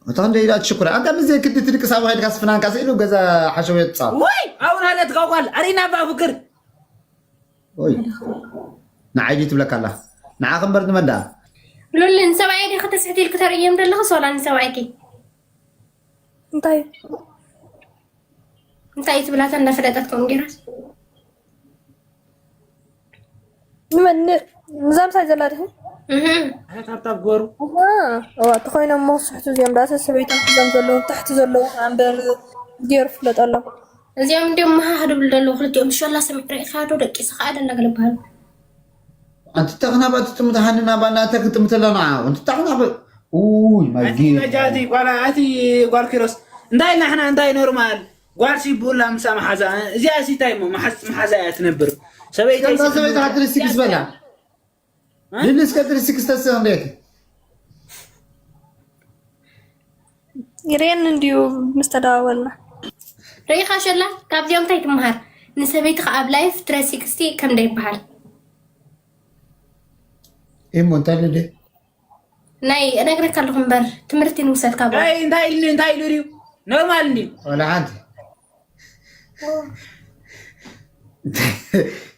እታ ክንደይ ኢላ ትሽኩር። ኣንታ ምስ ዘይክዲ ትድቅስ ኣብ ኸይድካ ስፍናንካ ስኢሉ ገዛ ሓሸው የትጻወት። ወይ! ኣሁን አለት ጓጓል። አሪና ባፍቅር። ወይ! ንዓይ ድዩ ትብለካ ኣላ? ንዓኺ እምበር ንመን ደኣ? ሉሊ፣ ንሰብኣየይ ዲኺ ትስሕቲ ኢልኪ ተርእዮም ዘለኺ? ሶላ፣ ንሰብኣይኪ። እንታይ? እንታይ ትብላታ እንዳፈለጠት ከምኡ ገይራስ? ንመን? ን-፣ ንዛ ምሳይ ዘላ ዲኺ? እህ። ኣታ ታብታብ ገሩ። እዋ፣ እዋ፣ ተኾይኖም እሞ ክስሕቱ እዚኦም፣ ዳእሰ ሰበይቶም ሒዞም ዘለዉ፣ ታሕቲ ዘለዉ ከኣ እምበር ገይሩ ፍለጠሎም። እዚኦም እንዲኦም መሃህ ድብሉ ዘለዉ ክልቲኦም፣ ሸላ ሰሚዕ ርኢኻ ዶ ደቂስኻ ኣደ እንዳገለ በሃሉ። ኣንቲ ተኽናባ ትጥምት ሃኒ ናባ እናተ ክትጥምት ኣለና። ኣንቲ ተኽናባ፣ ኡይ፣ ማይ ኣቲ ጌታ። መጃቲ ጓል፣ ኣቲ ጓል ኪሮስ። እንታይ ናሕና፣ እንታይ ኖርማል? ጓል ሲቡላ ምሳ መሓዛ። እዚኣ ሲታይ እሞ፣ መሓዝ-፣ መሓዛ እያ ትነብር። ሰበይቲ ከምዛ ሲቡላ። ሰበይቲ ሃትሪ ሲክስ በላ። እ? ልልስ ከትሪ ሲክስ ተስኽ እንዴት? ይርየን እንዲዩ ምስ ተደዋወልና። ርኢኻ ሸላ፣ ካብዚኦም እንታይ ትምሃር? ንሰበይትኻ ኣብ ላይፍ ትሪ ሲክስቲ ከም ደይበሃል። እሞ እንታይ ልደ? ናይ እነግረካ ኣለኹ እምበር፣ ትምህርቲ ንውሰድ ካብ ኣይ፣ እንታይ ኢሉ፣ እንታይ ኢሉ ድዩ? ኖርማል እንድዩ። ወላ ሓንቲ።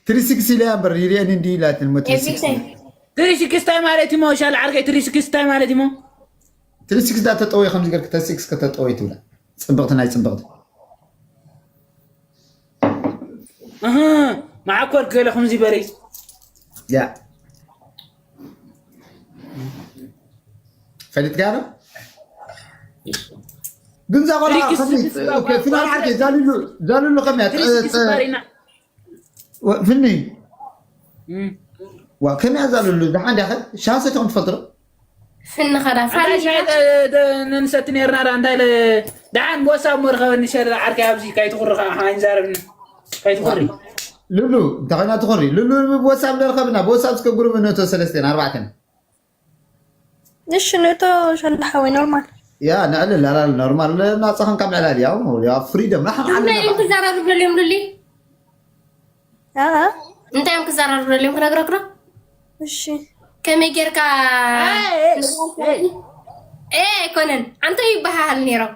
ትሪ ሲክስቲ ኢለያ እምበር፣ ይርየን እንዲ ኢላትን እሞ ትሪ ሲክስቲ። ኤቭሪቲንግ። ትሪ ሲክስቲ እንታይ ማለት እዩ? ሻል ዓርከይ፣ ትሪ ሲክስቲ እንታይ ማለት እዩ? ትሪ ሲክስቲ ዳ ተጠወየ ከምዚ ገርክ፣ ተሪ ሲክስ ከተጠወየ ትብላ። ጽብቕቲ ናይ ጽብቕቲ። ኣህ፣ መዓኮር ገለ ከምዚ በለይ። ያ። ፈሊጥካ ዶ? ግን እዛ ቆልዓ ትሪ ሲክስቲ ከመይ፣ ኦኬ፣ ፊናል ዓርከይ፣ ዛልሉ፣ ዛልሉ ከመይ እያ? ትሪ ሲክስቲ ባሪና። ወ-፣ ፍኒ። እም። ዋ፣ ከመይ እያ ዛልሉ? ደሓን ዲያ ኸ? ሻሂ ሰቲኹም ትፈልጡ ዶ? ፍኒ ኸዳ፣ እንታይ ፋኒ ሻሂ ደ-፣ ደ-፣ ነንሰቲ ነርና ዳ፣ እንታይ ለ-፣ ደሓን ቦሳ እሞ ርኸበኒ ሸላ ዓርከይ ኣብዚ፣ ካይትኹሪ ኸዓ፣ ሓይን ዛረብኒ። ካይትኹሪ። ሉሉ፣ እንታይ ኮይና ትኹሪ? ሉሉ፣ ብወሳብ ዶ ርኸብና? ብወሳብ እስከ ጉሩብ ነቶ ሰለስቴን ኣርባዕተን። እሺ፣ ነቶ ሸላ ሓወይ፣ ኖርማል። ያ፣ ነዕልል፣ ኣላል፣ ኖርማል፣ ናጻ ኸንካ ምዕላል፣ ያው፣ ያው፣ ፍሪደም፣ ንሕና ግን እንታይ ዓለና እዮም ክዘራረቡ ደልዮም ሉሊ? ኣ? እንታይ እዮም ክዘራረቡ ደልዮም ክነግረክ ዶ? እሺ። ከመይ ጌርካ? ኣይ፣ ኣይ፣ ኣይ። ኤ፣ ኣይኮነን። ኣንተ ይበሃሃል ነይሮም።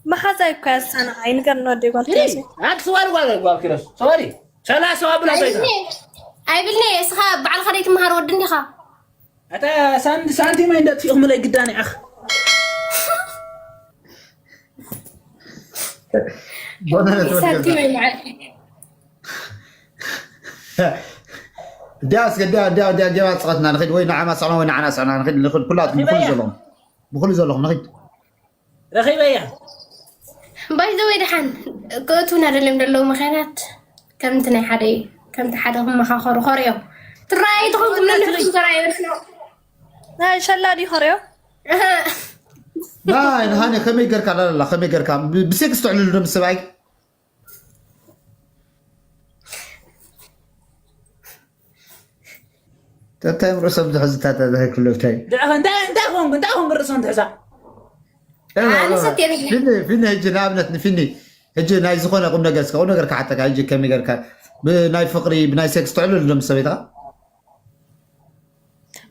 መሓዛይ እኮ እያ ዝሰንዓ፣ ኣይንገር ንወደይ ጓል ትንሲ። ትንሲ። ኣንቲ ስዋሪ ጓል፣ ጓል ኪሮስ። ስዋሪ። ሰላ ሰዋ ብላ ኣይብልኒ። ኣይብልኒ። እስኻ ባዕልኻ ደይ ትመሃር ወዲ እንዲኻ? ኣታ ሳን-፣ ሳንቲም ኣይንደጥፊእኹም ለይ ግዳን ኢኻ። ቦነ ነጥቢ ሳንቲም ኣይመዓል። ድያ እስከ ድያ፣ ድያ፣ ድያ፣ ድያ፣ ጽቐትና ንኺድ ወይ ንዓማ ስዕና ወይ ንዓና ስዕና ንኺድ፣ ንኺድ ኩላትኩም ብኹሉ ዘለኹም። ብኹሉ ዘለኹም ንኺድ። ረኺበያ። ባይ ዘ ወይ ደሓን ክእትውና ደልዮም ዘለዉ ምኽንያት ከምቲ ናይ ሓደ እዩ። ከምቲ ሓደ ክመኻኸሩ ኾርዮም። ትረኣዩ ትኾንኩም ነንሕድኩም ተረኣዩ። ናይ ሸላ ድዩ ኾርዮ? ኣሃ። ናይ ንሃኒ ከመይ ገርካ ላላላ ከመይ ገርካ ብ-፣ ብሴክስ ትዕልሉ ዶ ምስ ሰብኣይ? እንታይ ርእሶም ዝሕዙ ታታ ዝህክሉ እንታይ? ድዕኸ እንታይ፣ እንታይ ኮንኩ፣ እንታይ ኮንኩ ርእሶም ትሕዛ? እ፣ ኣነ ሰትየ ብየ። ፊኒ፣ ፊኒ፣ ሕጂ ንኣብነት ንፊኒ፣ ሕጂ ናይ ዝኾነ ቁም ነገር፣ እስከ ቁም ነገር ክሓተካ፣ ሕጂ ከመይ ገርካ ብናይ ፍቕሪ፣ ብናይ ሴክስ ትዕልሉ ዶ ምስ ሰበይትኻ?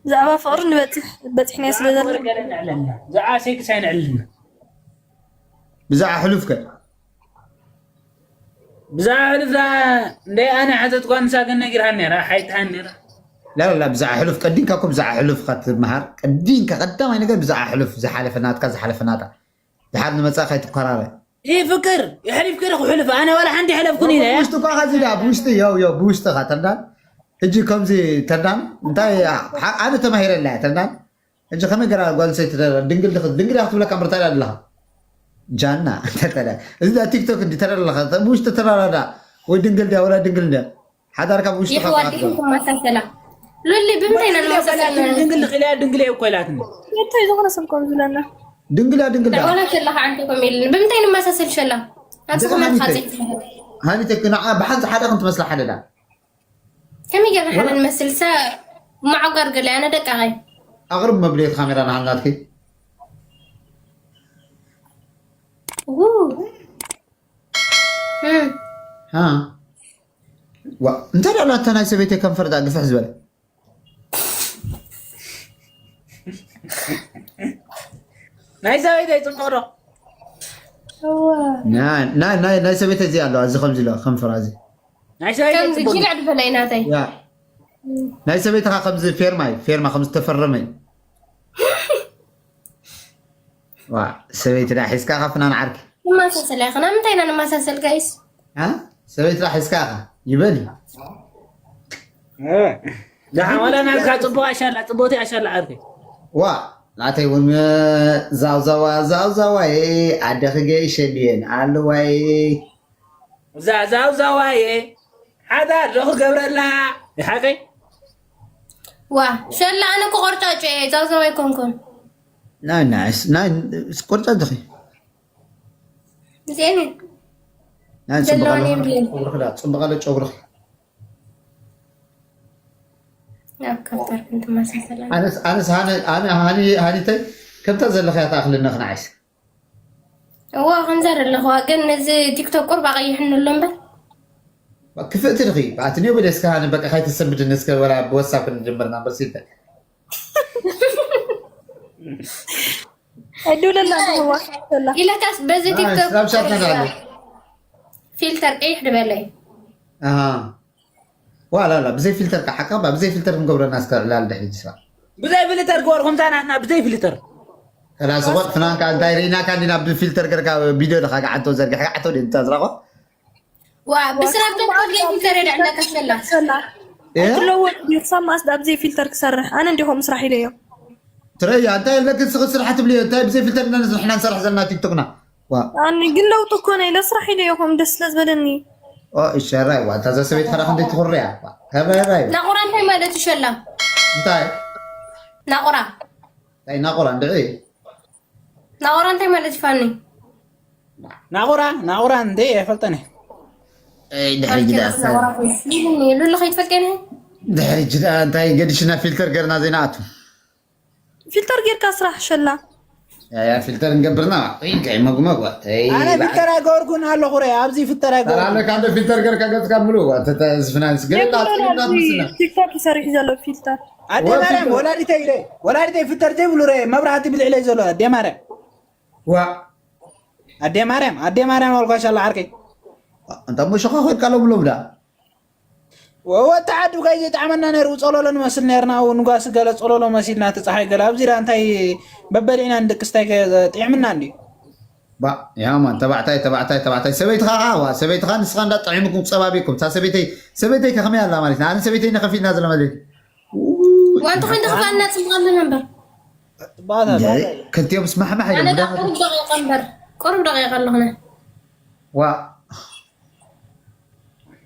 ብዛዕባ ፍቕሪ ንበጽሕ፣ በጺሕናዮ ስለ ዘለና። ወርገለ ንዕለልና። ብዛዕባ ሴክስ ኣይንዕልልና። ብዛዕባ ሕሉፍከ? ብዛዕባ ሕሉፍ ዳ-፣ እንደ ኣነ ሓተትኳ ንሳ ግን ነጊርሃኒ ነይራ፣ ሓይትሃኒ ነይራ። ላ፣ ላ፣ ላ፣ ብዛዕባ ሕሉፍ ቀዲምካ እኮ ብዛዕባ ሕሉፍ ኢኻ ትመሃር። ቀዲምካ ቀዳማይ ነገር ብዛዕባ ሕሉፍ ዝሓለፈ ናትካ፣ ዝሓለፈ ናታ። ድሓር ንመጻኢ ከይትኮራረ። ይህ ፍቅር፣ የሕሊፍኪ ዶ ክሕልፍ? ኣነ ዋላ ሓንቲ የሕለፍኩን ኢለ እያ። ብውሽጢ እኳ ኸዚ ዳ፣ ብውሽጢ፣ ዮ፣ ዮ፣ ብውሽጢ ኢኻ ተርዳን። ሕጂ ከምዚ ተርዳን፣ እንታይ፣ ኣ-፣ ኣነ ተማሂረላ እያ ተርዳን። ሕጂ ከመይ ገራ ጓል ኣንስተይቲ ተራ-፣ ድንግል ድኽ-፣ ድንግል እያ ክትብለካ እምበር እንታይ ኣለኻ? ጃና፣ እንታይ ተራ-፣ እዚ ዳ ቲክቶክ እንዲ ተራ ኣለኻ፣ ብውሽጢ ተራራዳ፣ ወይ ድንግል ድያ፣ ወላ ድንግል ድያ? ሓዳርካ ብውሽጢ ይሕዋ ኻትካ ዲኹም ትመሳሰላ? ሉሊ፣ ብምንታይ ኢና ድንግል እያ፣ ንመሳሰል? ድንግል ድንግል እያ፣ ድንግል እያ እኮ ኢላትኒ። እንታይ ዝኾነ ሰብ ከም ዝብለና? ድንግል እያ፣ ድንግል እያ። ወላ ሸላ ከዓ እንታይ ከም ኢልኒ? ብምንታይ ንመሳሰል ሸላ? ኣንስኹም ደኣ ኢኻ ሃኒተ፣ ጽሒፍኩም። ሃኒተ፣ ንዓ ብሓንቲ ሓደ ከም ትመስላ ሓደ ዳ። ከመይ ጌርና ሓደ ወላ ንመስል? ሰ-፣ ማዕጓር ገለ ኣነ ደቃ ኸይ። ኣቕርብ መብልየት ካሜራ ንዓል ናትኪ። ው። እም። ሃ። ዋ፣ እንታይ ደኣ ናታ ናይ ሰበይተይ ከንፈር ደኣ ግፍሕ ዝበለ? ናይ ሰበይተይ ጽቡቕ ዶ? እዋ። ናይ ናይ ናይ ናይ ሰበይተይ እዚ ኣሎ፣ እዚ ከምዚ ኣሎ፣ ከም ፍራዚ። ናይ ሰበይተይ ከምዚ ጽቡቕ ዶ? ጊልዕ ዝበለ እዩ ናተይ። ያ። ናይ ሰበይትኻ ከምዚ ፌርማ እዩ፣ ፌርማ ከምዚ ተፈረመ እዩ። ዋ፣ ሰበይቲ ዳ ሒዝካ ካብ ፍናን ዓርኪ። ንመሳሰል ኣይኮነ። ምንታይ ኢና ንመሳሰል ጋይስ? አ? ሰበይቲ ዳ ሒዝካ ኢኻ፣ ይበል እዩ። ደሓ ዋላ ናትካ ጽቡቕ ኣሻላ፣ ጽቡቕቲ ኣሻላ ዓርኪ። ዋ፣ ናተይ እውን ዛውዛዋ፣ ዛውዛዋይ፣ ኣደ ክገይሸ ድየን ኣለዋይ። እዛ ዛውዛዋየ፣ ሓዳር ዶ ክገብረላ? ይሓቀይ? ዋ፣ ሸላ ኣነ እኮ ቆርጫጭ እየ፣ ዛውዛው ኣይኮንኩን። ናይ ናይስ፣ ናይ ቆርጫ ድኺ። እዚአን ናይ ዘለዋን ጽቡቕ የብልየን። ጨጉርኺ ዳ፣ ጽቡቕ ኣሎ ጨጉርኺ። ናብ ከፍተር ክንትመሳሰላ። ኣነስ፣ ኣነስ ሃኒ፣ ኣነ ሃኒ፣ ሃኒተይ ከምታ ዘለኽያ ትኣኽልኒ ንዓይስ። እዋ፣ ከምዛ ዘለኹዋ፣ ግን ነዚ ቲክቶክ ቁርብ ኣቐይሕኒ ኣሎ እምበር። ክፍእቲ ድኺ? ኣቲ ኒዮ በለ እስከ ሃኒ በቃ ካይተሰምድኒ እስከ ወላ ብወሳብ ክንጀምርና እምበር ሲልተ። ዕዱለላ ንህዋ ሰላ ኢለካስ በዚ ቲክቶክ ስናፕቻት ነዛ ኣሎ። ፊልተር ቀይሕ ድበለይ። ኣሃ። ዋላ ላ፣ ብዘይ ፊልተር ከ ሓቃ፣ ብዘይ ፊልተር ክንገብረና እስከ ዕላል ድሕሪ ጅስራ። ብዘይ ፊልተር ግበር፣ ከምዛ ናትና ብዘይ ፊልተር። ከላስ ቆጥ ፍናንካ እንታይ ርኢናካ እንዲና ብፊልተር ገርካ ቪድዮ ድኻ ገዓንቶ ዘርጊሕ ገዓንቶ ድንታ ዝራቆ። ዋ፣ ብስራብ ተንኮል ፊልተር የድዕለካ ሸላ። ሰላ እ? ትለወጥ ድዩ? ክሳብ ማስ ኣብዘይ ፊልተር ክሰርሕ ኣነ እንዲኹም ስራሕ ኢለዮ። ትረያ እንታይ ለክን ስኽ ስራሕ ትብልዮ፣ እንታይ ብዘይ ፊልተር ኢና ንስርሕና ንሰርሕ ዘለና ቲክቶክና። ዋ። ኣኒ ግን ለውጥ እኮ ናይ ለስራሕ ኢለዮ ከም ደስ ስለ ዝበለኒ። ኦ፣ ይሸራይ ዋ፣ ታዛ ሰበይት ሓራ ክንደይ ትኹርያ። ከበራይ። ናቑራ እንታይ ማለት እዩ ሸላ? እንታይ? ናቑራ። እንታይ ናቑራ እንድዒ? ናቑራ እንታይ ማለት እዩ ፋኒ? ናቑራ፣ ናቑራ እንዴ ኣይፈልጠን እየ። እይ፣ ድሕሪ ጅዳ። ናቑራ ኮይስ። ይሉኒ፣ ሉሉ ከይትፈልጥ ከነ? ድሕሪ ጅዳ እንታይ ገዲሽና ፊልተር ገርና ዘይናኣቱ። ፊልተር ጌርካ ስራሕ ሸላ። ያ፣ ያ፣ ፊልተር እንገብርና። እይ፣ እንታይ መጉመጓ። እይ፣ ኣነ በዓል። ፊልተር ኣይገበርኩን ኣለኹ ረ፣ ኣብዚ ፊልተር ተራ ኣይገበርኩን። ኣለካ እንደ ፊልተር ገርካ ገጽካ ምሉእ ዋ። ተተ-፣ ዝፍናንስ ገለ ላጽ-፣ ላጽ-፣ ምስና። ቲክቶክ ይሰርሕ ዘሎ ፊልተር። ኣደ ወ- ማርያም ፊልተር። ወላዲተይ ረ፣ ወላዲተይ ፊልተር ዘይብሉ ረ፣ መብራህቲ ብልዕለይ ዘሎ ኣደ ማርያም። ዋ። ኣደ ማርያም፣ ኣደ ማርያም ኣልኳሻ ኣላ ዓርከይ። እንታ እሞ ሸኻ ኮይንካ ሎም ሎም ዳ። ወወ ተዓዱ ጋይ ዘይጣዕመና ነይሩ፣ ጸሎሎ ንመስል ነይርና፣ ኣብኡ ንጓስ ገለ ጸሎሎ መሲልና፣ እቲ ጸሓይ ገለ ኣብዚ ዳ እንታይ በበሊዕና ንድቅስ እንታይ ከ-፣ ጥዕምና እንድዩ። ባ፣ ያማን፣ ተባዕታይ፣ ተባዕታይ፣ ተባዕታይ። ሰበይትኻ ኸዓ፣ ዋ፣ ሰበይትኻ ንስኻ እንዳጠዒምኩም ጸባቢኩም። እታ ሰበይተይ፣ ሰበይተይ ከ ከመይ ኣላ ማለት እዩ? ኣነ ሰበይተይ ነኸፊልና ዘለ ማለት እዩ። ዋንተ ኮይን ተኽፋልና ጽምቓልና ነበር። ባታ፣ እንደ-፣ ባታ። ክልቲኦም ስማሕማሕ ኢሎም ኣነ ዳ ብዳ-፣ ቁሩብ ደቂቃ እምበር፣ ቁሩብ ደቂቃ ኣለኹነ። ዋ፣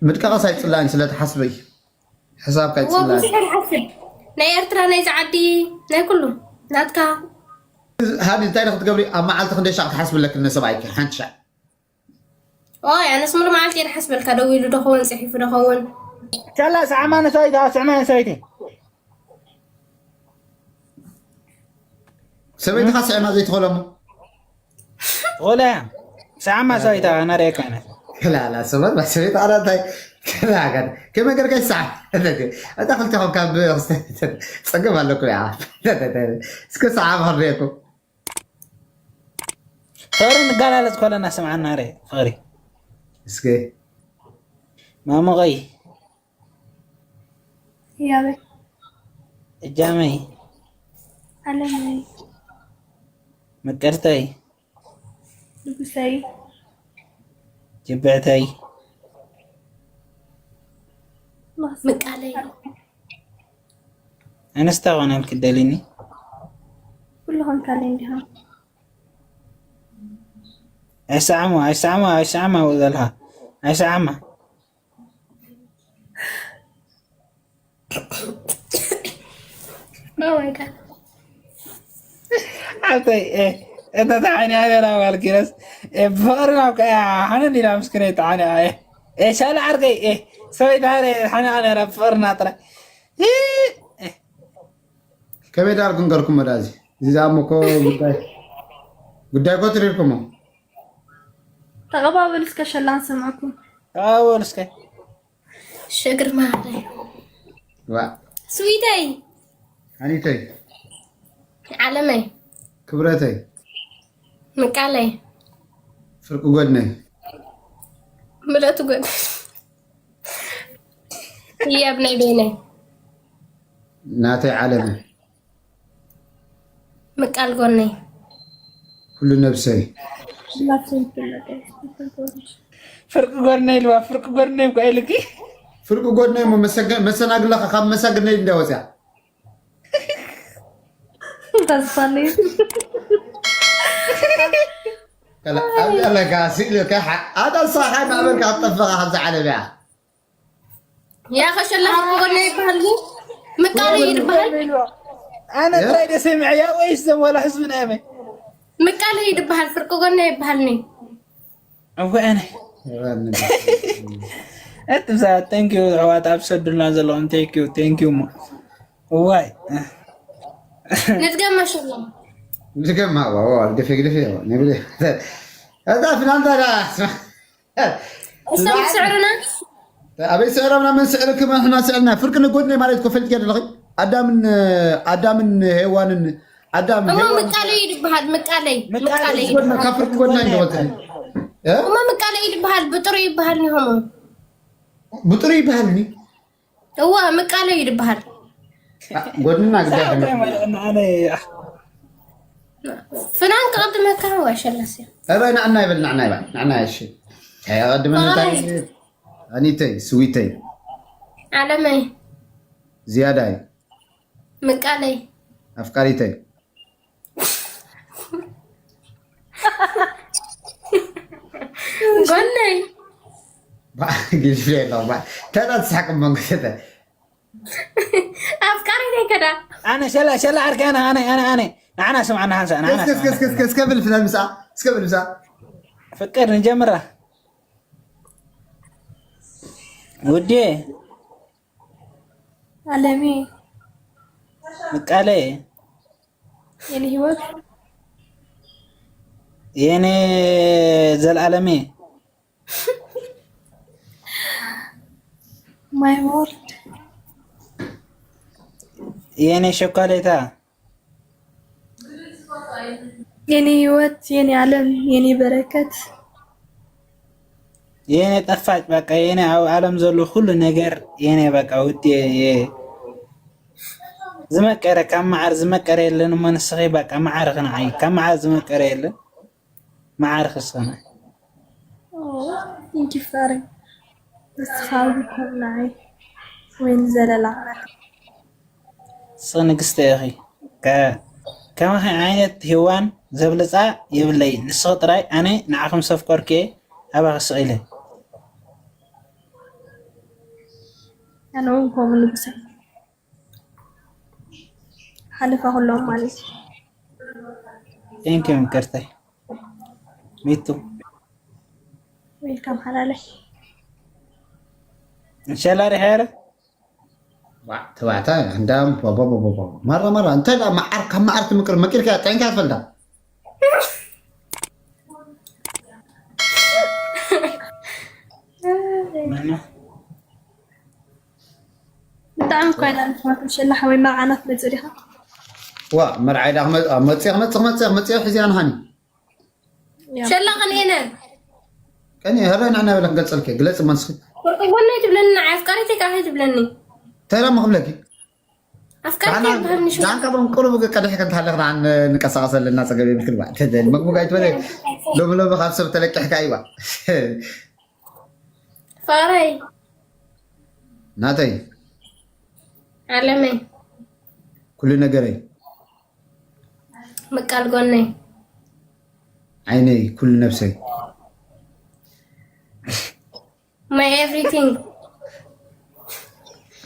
ምድቃቐስ ኣይጽላእን ስለ ትሓስበይ። ሕሳብካ እዎ፣ ኣይጽላእን። ብዙሕ ኣይሓስብ። ናይ ኤርትራ፣ ናይዚ ዓዲ፣ ናይ ኩሉ። ናትካ። ሃኒ፣ እንታይ ኢኺ ክትገብሪ? ኣብ መዓልቲ ክንደይ ሻዕ ክትሓስቢ ኣለኪ ንሰብኣይኪ? ሓንቲ ሻዕ። ኦይ፣ ኣነስ ሙሉ መዓልቲ እየ ዝሓስበልካ። ደው ኢሉ ዶ ኸውን፣ ጽሒፉ ዶ ኸውን? ቻላ፣ ሰዓማ ነሰበይታ፣ ስዕማ ነሰበይቲ። ሰበይትኻ ስዕማ ዘይትኾለሙ? ትኾለ እያ። ሰዓማ ሰበይታ፣ ናደየካ ዓይነት። ክላላ፣ ሰበት፣ ሰበይት፣ ኣረ፣ እንታይ? ክላላ፣ ከመይ ገርካ ይሰዓብ? እታ ክልቲኹም ካብ ጸገም ኣለኩም፣ ያ። እስከ ሰዓብ ክርእየኩም። ፍቕሪ ንጋላለጽ ኮለና፣ ስምዓና፣ ረ፣ ፍቕሪ። እስከ። ማሙቐይ። ያበይ። እጃመይ። ኣለመይ። ምቅርተይ። ንጉሰይ። ጅብዕተይ። ምቃለይ። ኣነስታ ኾነ ክትደሊኒ። ኩሉ ኾንካለይ እንዲኻ። ኣይሰዓሙ፣ ኣይሰዓሙ፣ ኣይሰዓሙ ኣብኡ ዘልካ። ኣይሰዓማ። Oh my God። ሓብተይ፣ ኤ፣ እታ ተዓንያ ነራ ማልኪነስ፣ ኤ፣ ብፍቕሪ ናብ ከያ ሓነን ኢላ ምስኪነይ ተዓንያ፣ ኤ፣ ኤ፣ ሻላ ዓርከይ፣ ኤ፣ ሰበይታ ሃረ ሓንያ ነራ ብፍቕርና ጥራይ። ኢ፣ ኤ። ከመይ ዳር ክንገርኩም መዳዚ? እዚ ዛሞ እኮ ጉዳይ፣ ጉዳይ እኮ ትሪርኩሞ። ተቐባበሉ እስከ ሸላ ንሰምዐኩም። ተቐባበሉ እስከ። ሽግር ማለት። ዋ፣ ስዊተይ። ኣኒተይ፣ ዓለመይ። ክብረተይ። ምቃለይ ፍርቂ ጎድነይ ምለቱ ጎድ ህያብ ናይ በይነይ ናተይ ዓለመ ምቃል ጎነይ ኩሉ ነብሰይ ፍርቂ ጎድነይ ኢልዋ ፍርቂ ጎድነይ እኳ ኢልኪ ፍርቂ ጎድነይ እሞ መሰገ- መሰናግለኻ ካብ መሳግነይ እንዳወፅያ ተስፋለይ ኣለካ ስእልካ ኣታ ንስኻ ማዕበልካ ክትጠፍኻ ካብዚ ዓለም እያ ያ ከሸላ ፍርቂ ጎነይ ይበሃል ምቃለይ ይበሃል ኣነ ጥራይ ደሰሚዐያ ወይስ ዘም ዋላ ህዝቢ ናይ ኣመይ ምቃለይ ይበሃል ፍርቂ ጎነይ ይበሃልኒ እወ ኣነ እቲ ብዛት thank you ኣሕዋት ኣብ ሰዱልና ዘለኹም thank you thank you እሞ እዋይ ንድገማ ሸላ ዝገማ ዋዋ ግደፊ ግደፊ ንብል እዛ ፍናንታ ዳ እሶም ስዕርና ኣበይ ስዕሮምና መን ስዕርክም ንሕና ስዕርና ፍርቂ ንጎድነይ ማለት ኮ ፈልጥ ኣለኺ ኣዳምን ኣዳምን ሄዋንን ኣዳም እሞ ሄዋን ምቃለይ ይበሃል ምቃለይ ምቃለይ ጎድና ካብ ፍርቂ ጎድና ይወፅእ እሞ ምቃለይ ይበሃል ብጥሩ ይበሃል ኒሆሞ ብጥሩ ይበሃል ኒ እዋ ምቃለይ ይበሃል ጎድና ግዳ ኣነ ፍናን ክቐድመካ ዋሸላሲ ኧረ ንዕና ይበል ንዕና ይበል ንዕና እሺ ከየቐድመ እንታይ ኣኒተይ ስዊተይ ዓለመይ ዝያዳይ ምቃለይ ኣፍቃሪተይ ጎነይ ግልፍ የለው ተዳ ትስሓቅ መንጎ ኣፍቃሪተይ ከዳ ኣነ ሸላ ሸላ ዓርከይ ኣነ ኣነ ኣነ ኣነ ንዓና ስምዓና ሓንሳ ንዓና ከስከብል ፍላ ምሳ እስከብል ምሳ ፍቅር ንጀምራ ውዴ ኣለሜ ምቃለይ የኔ ህይወት የኔ ዘልዓለሜ my world የኔ ሸኳሌታ የኔ ህይወት የኔ ዓለም የኔ በረከት የኔ ጠፋጭ በቃ የኔ ኣብ ዓለም ዘሎ ኩሉ ነገር የኔ በቃ ውዴ ዝመቀረ ካብ መዓር ዝመቀረ የለን እሞ ንስኺ በቃ መዓር ክንዓይ ካብ መዓር ዝመቀረ የለን መዓር ክስኸና ቴንኪ ፈሪ ንስኻ ዝኮር ንዓይ ወይ ንዘለላ ንስኺ ንግስቲ ኢኺ ከማኺ ዓይነት ሂዋን ዘብልፃ የብለይ ንስኺ ጥራይ ኣነ ንዓኹም ሰፍቀርኩ ኣባኺ ስቕ ኢለ ኣነ እውን ከምኡ ንጉሰ ሓለፋ ኩሎም ማለት እዩ ቴንኪ ምቅርተይ ሚቱ ዌልካም ሓላለይ ሸላ ሪሓ ረ ተባዕታ እንዳም ማራ ማራ እንታይ ዳ መዓር ካብ መዓር ትምቅር መቂርካ ጠንካ ትፈልዳ ብጣዕሚ እኳ ኢና ንፈቱ ሸላ ሓወይ መርዓና ትመፅእ ዲኻ ዋ መርዓይ ዳ መፅእ ክመፅእ ክመፅእ ክመፅእ ሒዚያ ንሃኒ ሸላ ቀንኤነ ቀኒ ህረ ንዕና በለ ክገልፀልከ ግለፅ መንስኪ ወርቂ ጎነይ ትብለኒ ንዓይ ኣፍቃሪተይ ከኣ ትብለኒ ተራ መክብለኪ ኣፍቃሪተይ ይብሃልኒ ሸላ ዳንካ በን ቅሩብ ቀድሕ ከንታለክ ንቀሳቀስ ኣለና ፀገብ የብልክን ባ መግቡ ጋይትበለ ሎሚ ሎሚ ካብ ሰብ ተለቂሕካ ይባ ፍቕረይ ናተይ ዓለመይ ኩሉ ነገረይ ምቃል ጎነይ ዓይነይ ኩሉ ነብሰይ my everything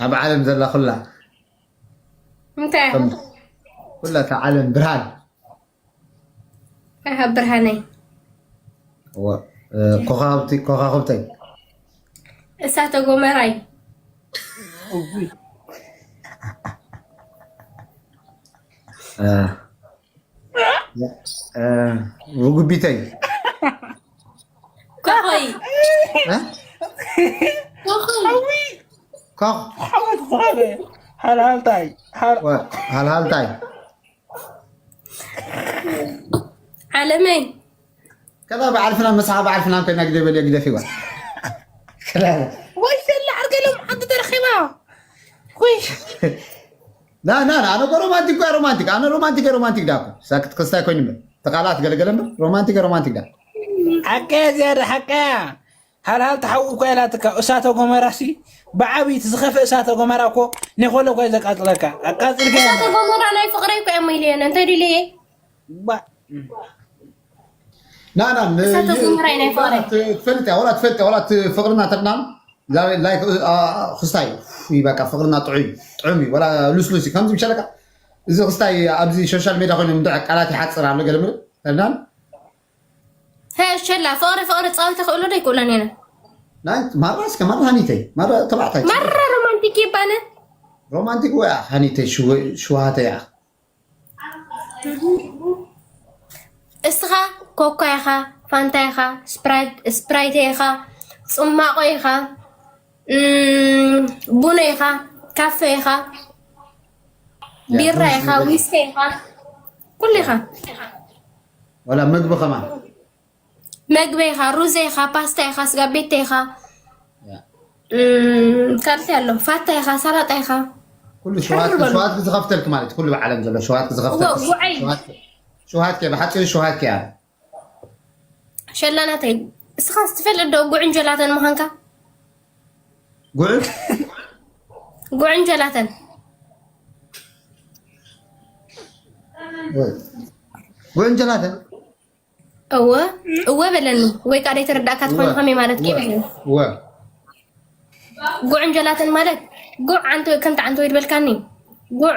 ኣብ ዓለም ዘላ ኩላ እንታይ ኩላ እታ ዓለም ብርሃን ኣሃ ብርሃነይ ኮኻብቲ ኮኻኽብተይ እሳተ ጎመራይ ውጉቢተይ ኮኾይ ኮኾይ ኮኽ ሓልሃልታይ ሃልሃልታይ ዓለመይ ከዛ በዓል ፍናን መሳሓ በዓል ፍናን ኮይና ግደ በልዮ ግደፊዋ። ከዛ ወይ ሸላ ዓርገሎም ሓንቲ ተረኺባ። ወይ ና ና ና፣ ኣነ እኮ ሮማንቲክ እኮ ሮማንቲክ፣ ኣነ ሮማንቲክ ሮማንቲክ ዳኩ ሳክት ክስታይ ኮይኑ እምበር ተቃላት ገለገለ እምበር ሮማንቲክ ሮማንቲክ ዳ ሓቀ ዝያዳ ሓቀ። ሃልሃል ተሓዊ እኮ ኢላትካ እሳተ ጎመራ ሲ ብዓብይቲ ዝኸፍእ እሳተ ጎመራ እኮ ኔኮለ እኮ እዩ ዘቃጽለካ። ኣቃጽልካ እሳተ ጎመራ ናይ ፍቅረይ እኮ እዮም ኢለየን እንተ ድልየ ባ- ና ና ን- እሳተ ጎመራ ናይ ፍቅረይ። ትፈልጥ እያ ወላ ትፈልጥ እያ ወላ እቲ ፍቅርና ተድናም ላይክ ክስታይ እዩ በቃ ፍቅርና ጥዑይ ጥዑም እዩ ወላ ሉስሉስ እዩ ከምዚ ምሸለካ እዚ ክስታይ ኣብዚ ሶሻል ሜድያ ኮይኑ ምድዕ ቃላት ይሓፅር ኣሎ ገለ ምርእ ተድናም ሸላ ፍቅሪ ፍቅሪ ፃወተ ክእሎ ዶ ይክእሎን የነ ናይ ማራ እስከ ማራ ሃኒተይ ማራ ተባዕታይ ማራ ሮማንቲክ ይባነ ሮማንቲክ ወይ ሃኒተይ ሽወሃተይ እያ እስኻ ኮካ ኢኻ ፋንታ ኢኻ ስፕራይተ ኢኻ ፅማቆ ኢኻ ቡኖ ኢኻ ካፈ ኢኻ ቢራ ኢኻ ዊስከ ኢኻ ኩሉ ኢኻ ወላ ምግቢ ከማን መግበይኻ፣ ሩዘይኻ፣ ፓስታይኻ፣ ስጋ ቤተይኻ፣ ካልቲ ኣሎ ፋታይኻ፣ ሰላጣይኻ፣ ኩሉ ሸውሃት ሸውሃት ዝኸፍተልክ ማለት ኩሉ ብዓለም ዘሎ ሸውሃት ዝኸፍተልክ ጉዓይ ሸውሃት ከ ብሓፂሩ ሸውሃት ከ ሸላናተይ እስኻ ስትፈልጥ ዶ ጉዕን ጀላተን ምዃንካ ጉዕ ጉዕን ጀላተን ጉዕን ጀላተን እወ እወ በለኒ ወይ ከዓ ደይተረዳእካ ትኾን ከመይ ማለት ከ በለኒ እወ ጉዕን ጀላተን ማለት ጉዕ ዓንተ ከምቲ ዓንተ ወይ ድበልካኒ ጉዕ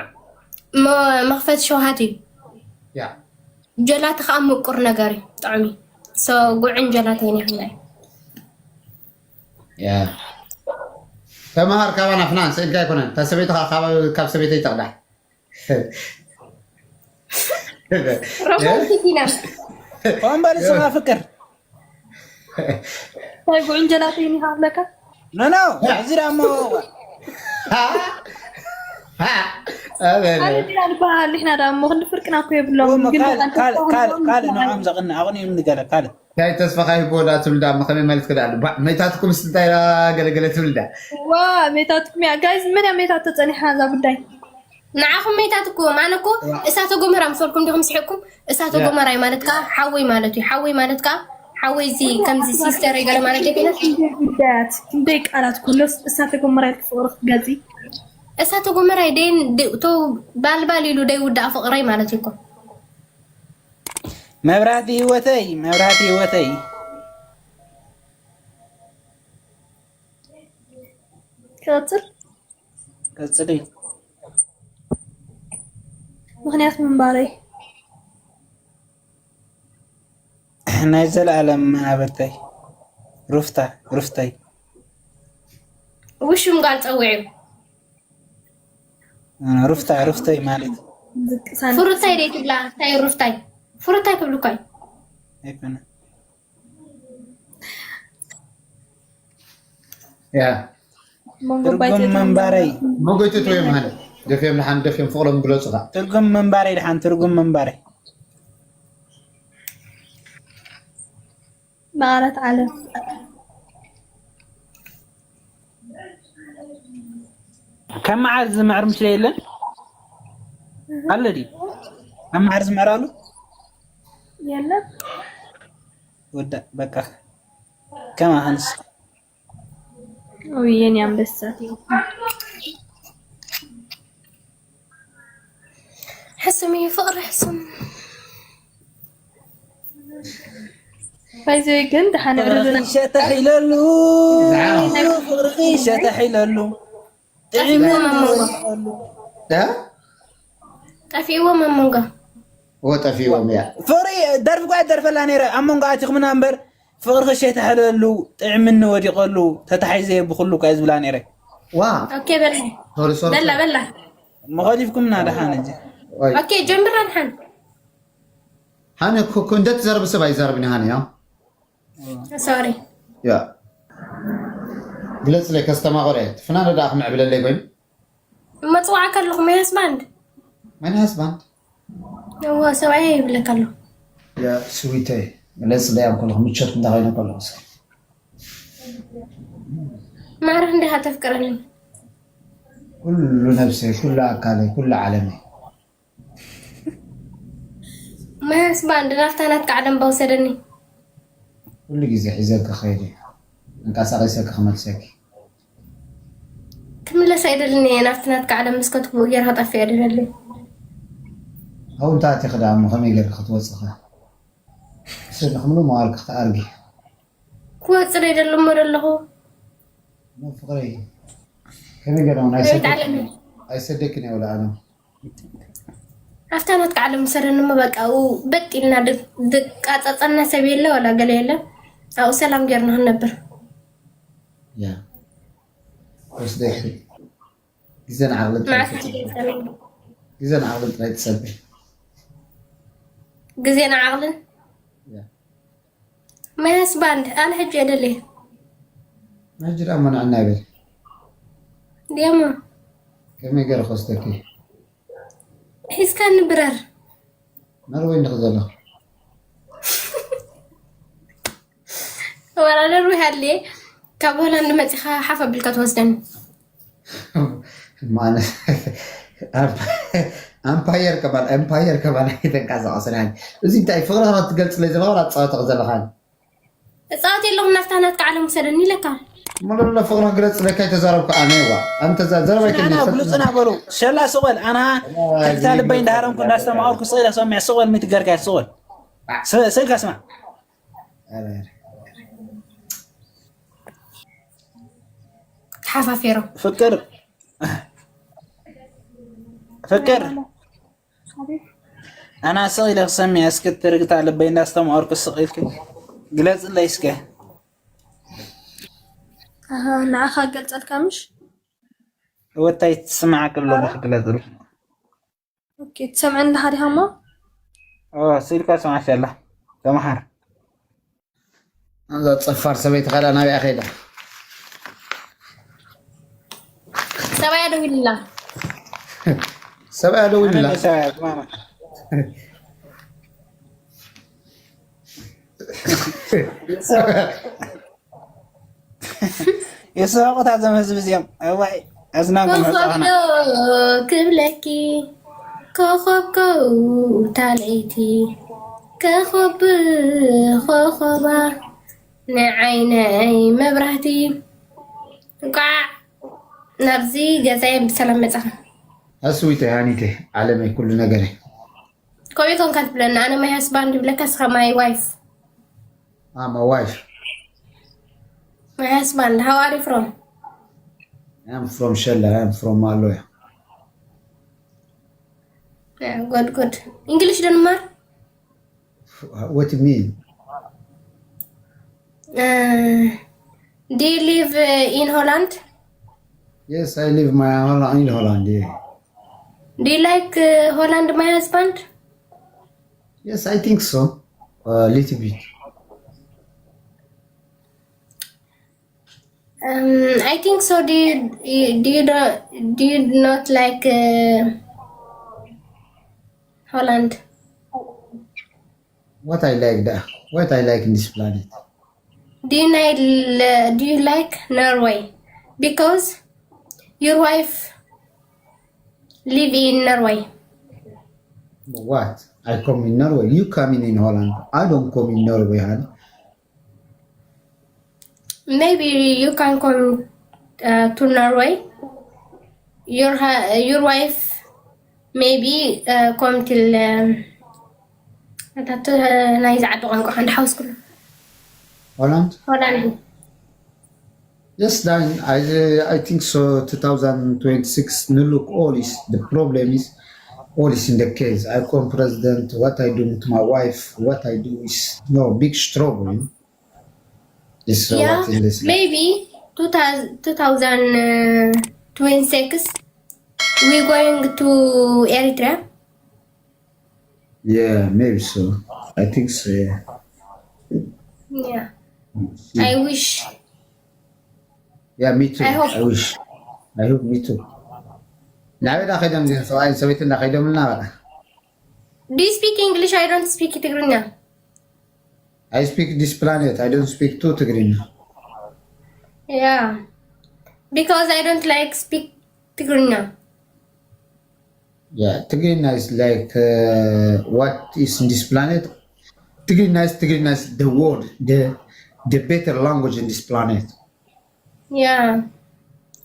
መ- መኽፈት ሸውሃት እዩ ያ ጀላቲ ከዓ ምቁር ነገር እዩ ጥዑም እዩ ሶ ጉዕን ጀላተን ይፍላይ ያ ተምሃር ካባና ፍናን ስእልካ ኣይኮነን እታ ሰበይቲ ከዓ ካብ- ካብ ሰበይተይ ተቕዳሕ ሮማንቲክ ኢና ወንበር ስማ ፍቅር እንታይ ጉዕን ጀላተይን ይሃብለካ ኖ ኖ እዚ ዳሞ ኣነ ዲና ንበሃል ንሕና ዳሞ ክንዲ ፍርቅና እኮ የብሎም ግን ካልእ ንዖም ዘቕንእ ኣቕኒኦም ንገለ ካልእ ናይ ተስፋ ካይቦ ዳ ትብል ዳ ከመይ ማለት ክዳ ኣሉ ባ- መይታትኩም ስ እንታይ ዳ ገለገለ ትብል ዳ ዋ ሜታትኩም እያ ጋይዝ መን እያ ሜታት ተፀኒሓ እዛ ጉዳይ ንዓኹም መይታትኩም ኣነ እኮ እሳተ ጎመራ ምሰልኩም ዲኹም ስሒቅኩም እሳተ ጎመራ እዩ ማለት ከዓ ሓወይ ማለት እዩ ሓወይ ማለት ከዓ ሓወይ እዚ ከምዚ ሲስተር ገለ ማለት የኮነ ጉዳያት ክንደይ ቃላት ኩሎስ እሳተ ጎመራ ኢልክ ፍቅሪ ክትገልፂ እሳተ ጎመራ ደይን ቶ ባልባል ኢሉ ደይ ውዳእ ፍቅረይ ማለት እዩ እኮ መብራህቲ ህይወተይ መብራህቲ ህይወተይ ክቕፅል ቀፅሊ ምክንያት ምንባረይ ናይ ዘለኣለም መናብርተይ ሩፍታ ሩፍተይ ውሽም ጋር ፀውዒ ሩፍታ ሩፍተይ ማለት ፍሩታይ ደይ ትብላ እንታይ ሩፍታይ ፍሩታይ ክብሉ እኳ እዩ ኣይኮነ ያ ትርጉም ምንባረይ መጎይቶት ወዮም ሃነ ደፍዮም ንሓን ደፍዮም ፍቅሮም ግለፁ ካ ትርጉም ምንባረይ ድሓን ትርጉም ምንባረይ መቐረት ዓለም ከም መዓር ዝምዕር ምሽ የለን ኣለ ድዩ ኣብ መዓር ዝምዕር ኣሉ የለን ወዳ በቃ ከማኸንስ ውይ የኔ አንበሳ ሕስም እዩ ፍቅሪ ሕስም ባይዘይ ግን ደሓን ዕርብና ሸተሕ ኢለሉ ፍቅርኺ ሸተሕ ኢለሉ ጥዒሙ ጠፊእዎም ኣብ መንጎ ወጠፊዎም እያ ፍቅሪ ደርፊ ኳ ደርፈላ ነይረ ኣብ መንጎ ኣቲኹምና እምበር ፍቅርኺ ሸተሕ ኢለሉ ጥዕምኒ ወዲቀሉ ተታሒዘ ብኩሉ ኳ ዝብላ ነይረ ዋ ኦኬ በላ ሶሪ ሶሪ በላ በላ መኸሊፍኩምና ደሓን እንጂ ወይ ኦኬ ጀምራ ንሓን ሃነ ኮኮ እንደት ዘረብ ሰብ ኣይዛረብን ሃነ ያው ሶሪ ያ ግለጽ ላይ ከስተማቆረ ፍናን ዳ ክምዕብለለይ ኮይኑ መጽዋዕካ ኣለኹ my husband my husband እዋ ሰብኣየ ይብለካ ኣሎ ያ ስዊተይ ገለ ጽለያም ከለኹ ምቾት እንዳ ኾይነ ከለኹ እስኪ። ማራ እንዲኻ ተፍቅረኒ። ኩሉ ነብሰይ፣ ኩሉ ኣካለይ፣ ኩሉ ዓለመይ። ማያስ ባንድ ናፍታ ናትካ ዓለም ባውሰደኒ። ኩሉ ግዜ ሒዘኪ ኸይደ። እንቀሳቐሰኪ ክመልሰኪ። ክምለስ ኣይደልን እየ። ናፍቲ ናትካ ዓለም ምስ ከትክቡ ጌርካ ጠፍእ እየ ደለለይ። ኣብኡ እንታይ ኣቲኺ ደኣ እሞ ከመይ ጌርኪ ክትወፅኺ? ስእሊ ክምሉ መዋልኪ ክትኣርጊ። ክወፅእ ዶ ይደሊ እሞ ደለኹ? እሞ ፍቕረይ ከመይ ገይረ እውን ከመይ ኣይሰደክን ትዓለሚ? ኣይሰደክን እየ ወላ ኣነ። ኣብታ ናትካ ዓለም ውሰደኒ እሞ በቃ ኣብኡ በጥ ኢልና ድ- ድቃፀፀና ሰብ የለ ወላ ገለ የለ። ኣብኡ ሰላም ጌርና ክንነብር። ያ ወስደኪ ግዜን ዓቕልን ጥራይ መዓስ ትፀበ ትደርሰኒ? ግዜን ዓቕልን ጥራይ ትፀበ። ግዜን ዓቕልን ያ My husband ኣነ ሕጂ እየ ደልየ። ሕጂ ደኣ እሞ ንዕና ይበል። ድየሞ ከመይ ገይረ ክወስደኪ? ሒዝካኒ ብረር። ኖርወይ እንዲኺ ዘለኺ? ወላ ኖርወይ ሃልየ ካብ ሆላንድ መፂኻ ሓፍ ኣቢልካ ትወስደኒ። ማለት ኣምፓየር ከማን ኣምፓየር ከማን ኣይተንቀሳቐስን። እዚ እንታይ ፍቕርኻ ክትገልፅለይ ዘለኻ ወላ ትፃወተኺ ዘለኻን? እፃወት የለኹ ናፍታ ናትካ ዓለም ውሰደኒ ኢለካ። ሙሉለ ፍቕርኻ ግለፅለካ ኣይተዛረብኩ ኣነ ዋ ኣንተ ዘረባ ናና ኣይትግለፅ ብሉፅና በሉ ሸላ ስቕ በል ኣና ሕልታ ልበይ እንዳሃረምኩ እንዳስተማቐርኩ ስቕ ኢለ ሰሚዐ ስቕ በል ምትገርካ ስቕ በል ስ- ስእልካ ስማ ተሓፋፊሮም ፍቅር ፍቅር ኣና ስቕ ኢለ ክሰሚዐ እስኪ ትርግታ ልበይ እንዳስተማቐርኩ ስቕ ኢልኪ ግለፅለይ እስከ ኣሃ፣ ንዓኻ ገልጸልካ ምሽ? ወታይ ትስማዓክ ኣለኹ ክግለፅል ኦኬ፣ ትሰምዐኒ ኣለኻ ዲኻ እሞ? ስኢልካ ስማሽ ኣላ ተምሃር እዛ ፀፋር ሰበይቲ ኸዳ ናብያ ኸይዳ ሰብኣያ ደዊልላ ሰብኣያ ደዊልላ የስሕቑታ ዘም ህዝቢ እዚኦም እዋይ ኣዝናንኩም ኮኾብ ሕፃና ዶ ክብለኪ ኮኾብ ከው ታልዒቲ ኮኾብ ኮኾባ ንዓይነይ መብራህቲ እንቋዕ ናብዚ ገዛይ ብሰላም መጻኻ። ኣስዊተ ሃኒተ ዓለመይ ኩሉ ነገረ ከምኡ ኮንካ ትብለና ኣነ my husband ይብለካ ስኻ my wife I'm a wife my husband how are you from I'm from Shella I'm from Maloya good good English ዶ ንማር What do you mean? Uh, do you live uh, in Holland? Yes, I live my Holland in Holland. Yeah. Do you like uh, Holland, my husband? Yes, I think so. A little bit. Um, I think so. Do you, you do you not do you not like uh, Holland? What I like that. What I like in this planet. Do you like uh, do you like Norway? Because your wife live in Norway. What? I come in Norway. You coming in Holland. I don't come in Norway, honey. Maybe you can come uh, to Norway. Your ha- your wife maybe uh, come till um, ናይዚ ዓዲ ቋንቋ ሓንቲ ሓውስ ኩሉ Holland? ሆላንድ Yes, then I I think so. Two thousand twenty-six. No, look, all is the problem is all is in the case. I come president. What I do with my wife, what I do is no big struggle. It's uh, Yeah, what in this. Maybe two thousand, two thousand twenty-six we going to Eritrea. Yeah, maybe so. I think so. Yeah. Yeah, Yeah. I wish. Yeah, me too. I hope. I wish. I hope me too. ናበይ ዳ ኸይዶም እዚኦም ሰብኣይን ሰበይትን ዳ ኸይዶምልና በቃ Do you speak English? I don't speak Tigrinya. I speak this planet. I don't speak to Tigrinya. Yeah. Because I don't like speak Tigrinya. Yeah, Tigrinya is like uh, what is in this planet. Tigrinya is Tigrinya is the world, the the better language in this planet. Yeah.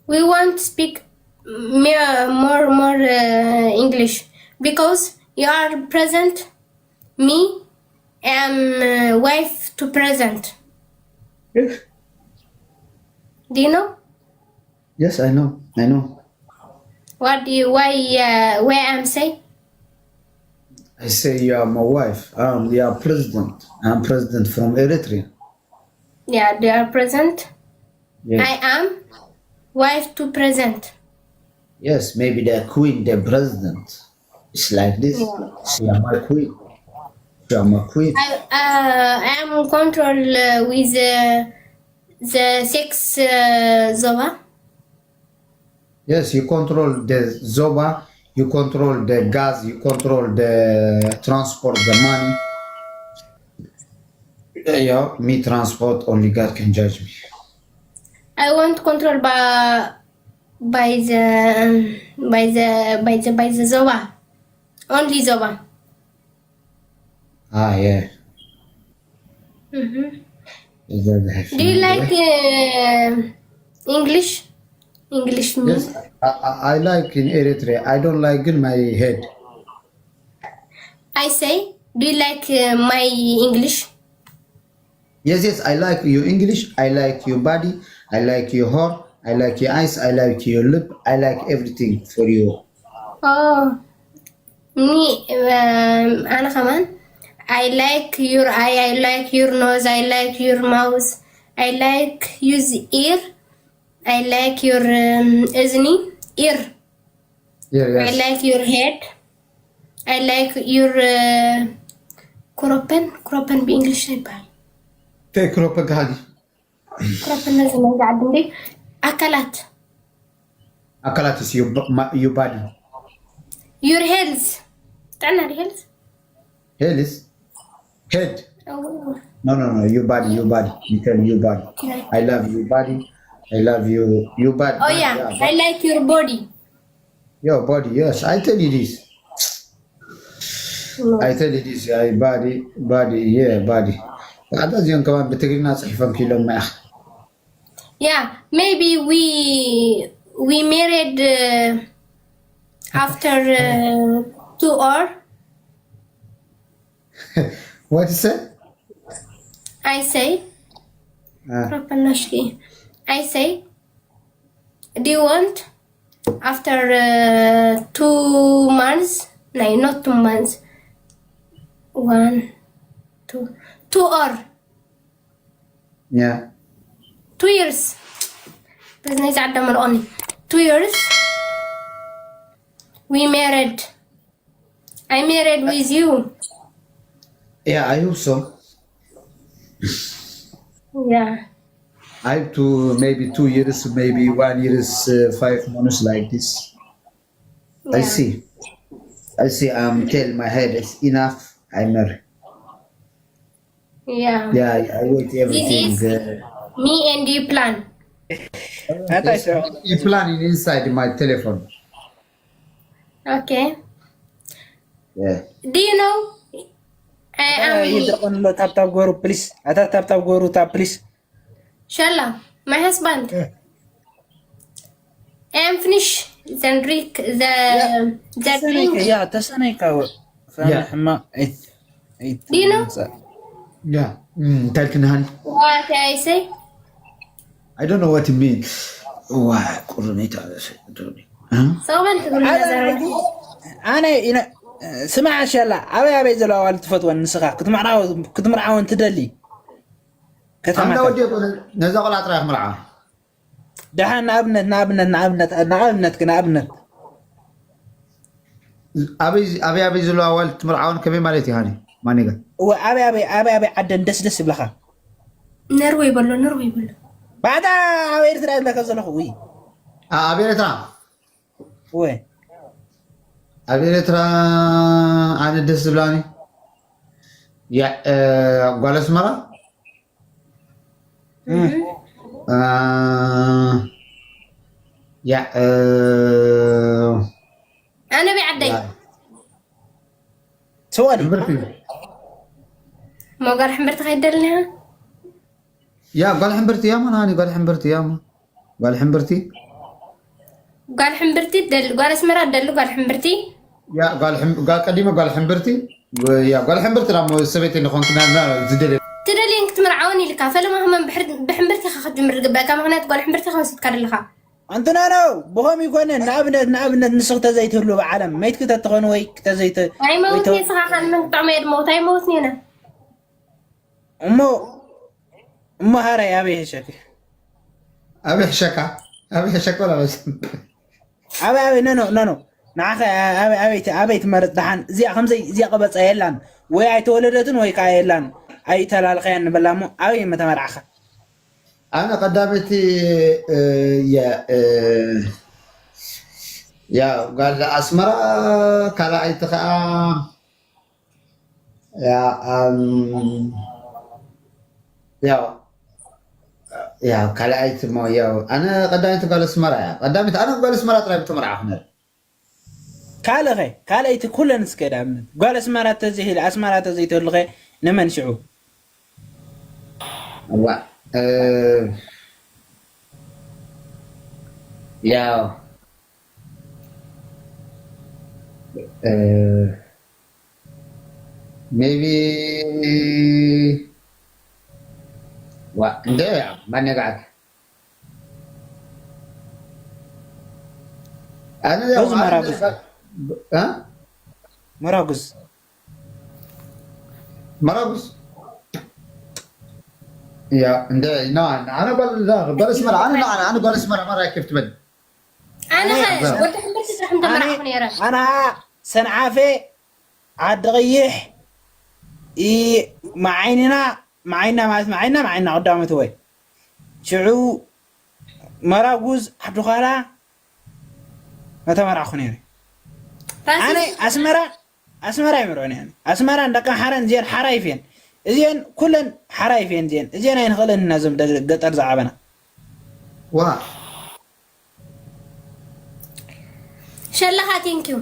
We want to speak more more more uh, English because you are present. Me, I am uh, wife to present. Yes. Do you know? Yes, I know. I know. What do you why uh, why I'm say? I say you are my wife. Um, you are president. I'm president from Eritrea. Yeah, they are present. Yes. I am wife to present. Yes, maybe the queen, the president. It's like this. Yeah. You are my queen. You are my queen. I, uh, I am control uh, with uh, the six uh, Zoba. Yes, you control the Zoba, you control the gas, you control the transport, the money. Yeah, me transport, only God can judge me. I want control by by the um, by the by the by the Zoba. Only Zoba. Ah, yeah. Mhm. Is that the Do you like uh, English? English me? Yes, I, I, I like in Eritrea. I don't like in my head. I say, do you like uh, my English? Yes, yes, I like your English. I like your body. I like your hair. I like your eyes. I like your lip. I like everything for you. Oh, me, um, أنا كمان. I like your eye. I like your nose. I like your mouth. I like your ear. I like your um, እዝኒ ear. Yeah, I yes. Like your head. I like your uh, ክሮፐን ክሮፐን ብእንግሊሽ እንታይ ይበሃል? Take up a gun. ክሮፐን ነዚ ናይ ዓዲ እንዴ ኣካላት ኣካላት is your, bo- my, your body. Your health ጥዕና ዲ health Head is head. No, no, no. Your body, your body. You tell your body. I love your body. I love you. Your body. Oh yeah, I like your body. Your body. Yes, I tell you this. I tell you this. I body, body, yeah, body. ኣታ እዚኦም ከማን ብትግርኛ ፅሒፎም ክኢሎም ማያኽ Yeah, maybe we we married uh, after uh, two or What is it? I say Uh, Propanashki. I say, do you want after uh, two months? No, not two months. One, two, two or yeah. Two years. Business at the Moroni. Two years. We married. I married with you. Yeah, I hope so. Yeah. I have to maybe two years, maybe one year is uh, five months like this. I Yeah. See. I see. Um, tell my head is enough. I marry. Yeah. Yeah, I, I wait everything. This is Uh, me and you plan. ኣታ ይስዕብ you planning inside my telephone. Okay. Yeah. Do you know? I am. ይድረቐን ኣሎ ታብታብ ገሩ ፕሊስ ኣታ ታብታብ ገሩ ታ ፕሊስ Shalla, my husband. I am finish the drink. The the drink. ያ ተሰነይካ ወ ሳምሕ ሕማቕ Do you know? Yeah. Mm, እንታይ ኢልክኒ ሃኒ? What I say? I don't know what you mean. ዋ ቁርነይ ተበላሸ። ሰበን ትብል ነዘረግ ኣነ ኢነ ስማዕ ሸላ ኣበይ ኣበይ ዘለዋ ኣዋልድ ትፈትወን ንስኻ ክትምርዓወን ትደሊ ኣምዳ ከተማታት ወዲ ነዛ ቆልዓ ጥራይ ክምርዓ ደሓን ንኣብነት ንኣብነት ንኣብነት ንኣብነት ንኣብነት ኣበይ ኣበይ ኣበይ ዘለዋ ኣዋልድ ትምርዓወን ከመይ ማለት እዩ ሃኒ ማኒጋ እወ ኣበይ ኣበይ ኣበይ ኣበይ ዓደን ደስ ደስ ይብለኻ ነርወይ በሎ ነርወይ በሎ ባዕዳ ኣብ ኤርትራ እየ ዝብለካ ዘለኹ ውይ ኣብ ኤርትራ እወ ኣብ ኤርትራ ኣነ ደስ ዝብላኒ ያ እ፣ ጓል ኣስመራ እ፣ ያ እ፣ ኣነ በይ ዓደይ ያ ስወን ሕምብርቲ ሞጋል ሕምብርቲ ከይደልና ያ ጓል ሕምብርቲ ያ ማናኒ ጓል ሕምብርቲ ያ ማ ጓል ሕምብርቲ ጓል ሕምብርቲ ደል ጓል ኣስመራ ደል ጓል ሕምብርቲ ያ ጓል ሕም ጓል ቀዲመ ጓል ሕምብርቲ ያ ጓል ሕምብርቲ ዳሞ ሰበይቲ ንኾንክና ዝደለ ትደልየን ክትምርዓወን ኢልካ ፈለማ ህመም ብሕር- ብሕምብርቲ ኢኻ ክትጅምር ዝግበእካ ምክንያት ጓል ሕምብርቲ ኢኻ ወሲድካ ደለኻ ኣንትና ነው ብኸም ይኮነ ንኣብነት ንኣብነት ንስኽ ተዘይትህሉ ብዓለም መይት ክተትኾን ወይ ክተዘይተ ኣይመውት ንስኻ ካልመን ክጥዕሞ የድመውት ኣይመውት ኔና እሞ እሞ ሃራይ ኣበይ ሕሸክ ኣበይ ሕሸካ ኣበይ ሕሸካ ወላ በስ ኣበይ ኣበይ ነኖ ነኖ ንዓኸ ኣበይ ኣበይ ት- ኣበይ ትመርፅ ደሓን እዚኣ ከምዘይ እዚኣ ቀበፃ የላን ወይ ኣይተወለደትን ወይ ከዓ የላን ኣይተላልኸያን ንበላ እሞ ኣበይ መተመርዓኻ ኣነ ቀዳመይቲ እ፣ የ እ፣ ያ ጓል ኣስመራ ካልኣይቲ ከዓ ያ ኣም፣ ያው ያው ካልኣይቲ ሞ ያው ኣነ ቀዳመይቲ ጓል ኣስመራ እያ ቀዳመይቲ ኣነ ጓል ኣስመራ ጥራይ ብተመርዓኹ ነር ካልኸ ካልኣይቲ ኩለን እስከ ዳምነት ጓል ኣስመራ ተዘይህል ኣስመራ ተዘይተልኸ ንመን ሽዑ ዋ እ፣ ያው እ፣ ሜቢ ዋ እንደ ያ ማነጋዕት ኣነ ያው በዚ መራጉዝ እ? መራጉዝ መራጉዝ ያ እንደ ና ኣነ ጓል ጓል ኣስመራ ኣነ ና ኣነ ጓል ኣስመራ መራ ኬፍ ትበል ኣነ ኣነ ኸ ወዲ ሕምብርቲ ስራሕ እንተመራሕኩ ነይረ ኣና ሰንዓፈ ዓዲ ቀይሕ ኢ መዓይንና መዓይና ማለት መዓይና መዓይና ቀዳመት ወይ ሽዑ መራጉዝ ዓዲ ዃላ መተመራዕኩ ነይረ ኣነ ኣስመራ ኣስመራ ይምርዖን እየ ኣስመራ ደቂ ሓረን እዚአን ሓራይፍ እየን እዚአን ኩለን ሓራይፍ እየን እዚአን እዚአን ኣይንኽእለን ኢና እዞም ደቂ ገጠር ዝዓበና ዋ ሸለኻ ቴንኪዩ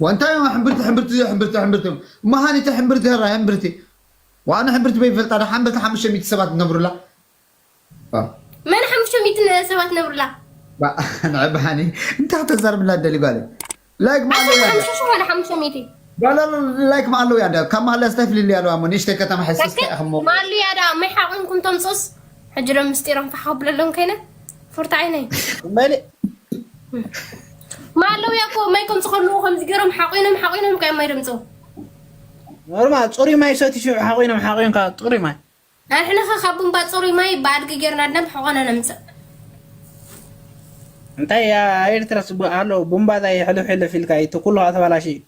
ወንታይ ሕምብርቲ ሕምብርቲ ሕምብርቲ ሕምብርቲ መሃኒቲ ሕምብርቲ ህራ ሕምብርቲ ዋነ ሕምብርቲ በይፈልጣ ዳ ሓምበርቲ ሓሙሽተ ሚእቲ ሰባት ነብሩላ መን ሓሙሽተ ሚእቲ ሰባት ነብሩላ ንዕባሃኒ እንታይ ከተዛርብላ ደሊ ጓለ ላይክ ማለያ ሓሙሽተ ሽሕ ዋላ ሓሙሽተ ሚእቲ ጓለ ላይክ ማለው ያዳ ካብ ማለ ስታይ ፍልል ያለው ኣሞ ንሽተ ከተማ ሕስስ ኢኹሞ ማሉ ያዳ መይ ሓቁንኩም ተምፅስ ሕጂ ዶ ምስጢሮም ፋሕ ከብለሎም ከይነ ፍርታ ዓይነይ መሊ ማለው ያኮ መይ ከምፅ ከልዎ ከምዚ ገይሮም ሓቂኖም ሓቂኖም ከ ማይ ደምፅው ኖርማል ፅሩይ ማይ ሰቲ ሽዑ ሓቂኖም ሓቂንካ ፅሩይ ማይ ኣሕነኸ ካብ ቡምባ ፅሩይ ማይ ብኣድጊ ጌርና ድና ብሕቆና ነምፅእ እንታይ ያ ኤርትራ ስቡ ኣሎ ቡምባታይ ሕልፍ ሕልፍ ኢልካ እዩ እቲ ኩሉ ተበላሽ እዩ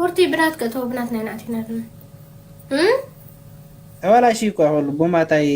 ሆርቲ ብናት ከእተው ብናት ናይ ናእቲና ድማ ተበላሽ እዩ እኮ ኩሉ ቡምባታይ